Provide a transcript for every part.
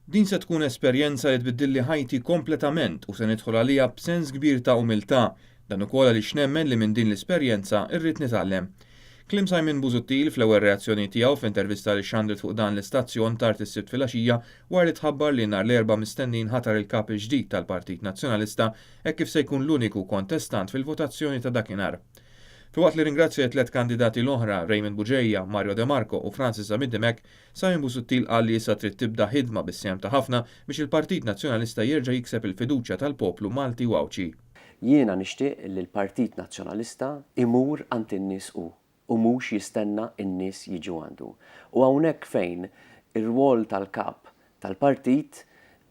Din se tkun esperjenza li tbiddilli ħajti kompletament u se nidħol għaliha b'sens kbir ta' umiltà. Dan ukoll għaliex nemmen li minn din l-esperjenza rrid nitgħallem. Kliem Simon Busuttil fl-ewwel reazzjoni tiegħu f'intervista li xandret fuq dan l-istazzjon tard is-Sibt filgħaxija wara li tħabbar li nhar l-Erbgħa mistenni jinħatar il-Kap il-ġdid tal-Partit Nazzjonalista hekk kif se jkun l-uniku kontestant fil-votazzjoni ta' dakinhar. Filwaqt li rringrazzja lit-tliet kandidati l-oħra, Raymond Bugeja, Mario De Marco u Francis Zammit Dimech, Simon Busuttil qal li issa trid tibda ħidma bis-sehem ta' ħafna biex il-Partit Nazzjonalista jerġa' jikseb il-fiduċja tal-poplu Malti u Għawdxi. Jiena nixtieq li l-Partit Nazzjonalista imur għand in-nies hu u mhux jistenna n-nies jiġu għandu. U hawnhekk fejn ir-rwol tal-Kap tal-partit,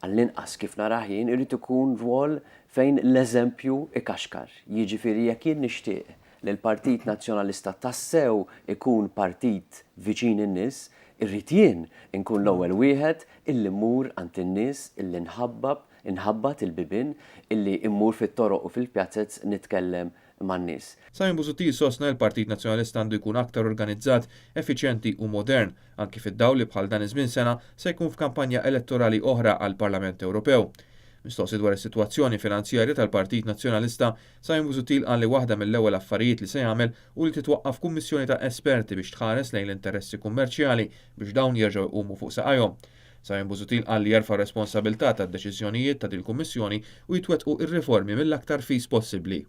għall-inqas kif narah jien, irid ikun rwol fejn l-eżempju ikaxkar. Jiġifieri jekk jien nixtieq li l-Partit Nazzjonalista tassew ikun partit viċin in-nies, irrid jien inkun l-ewwel wieħed illi mmur għand in-nies, illi nħabbab, inħabbat il-bibien, illi mmur fit-toroq u fil-pjazez nitkellem man-nies. Simon Busuttil sostna li l-Partit Nazzjonalista għandu jkun aktar organizzat, effiċjenti u modern, anki fid-dawl li bħal dan iż-żmien sena se jkun f'kampanja elettorali oħra għall-Parlament Ewropew. Mistoqsi dwar is-sitwazzjoni finanzjarja tal-Partit Nazzjonalista, Simon Busuttil qal li waħda mill-ewwel affarijiet li se jagħmel hu li titwaqqaf kummissjoni ta' esperti biex tħares lejn l-interessi kummerċjali biex dawn jerġgħu jqumu fuq saqajhom. Simon Busuttil qal li jerfa' r-responsabilità tad-deċiżjonijiet ta' dil-kummissjoni u jitwettqu r-riformi mill-aktar fis possibbli.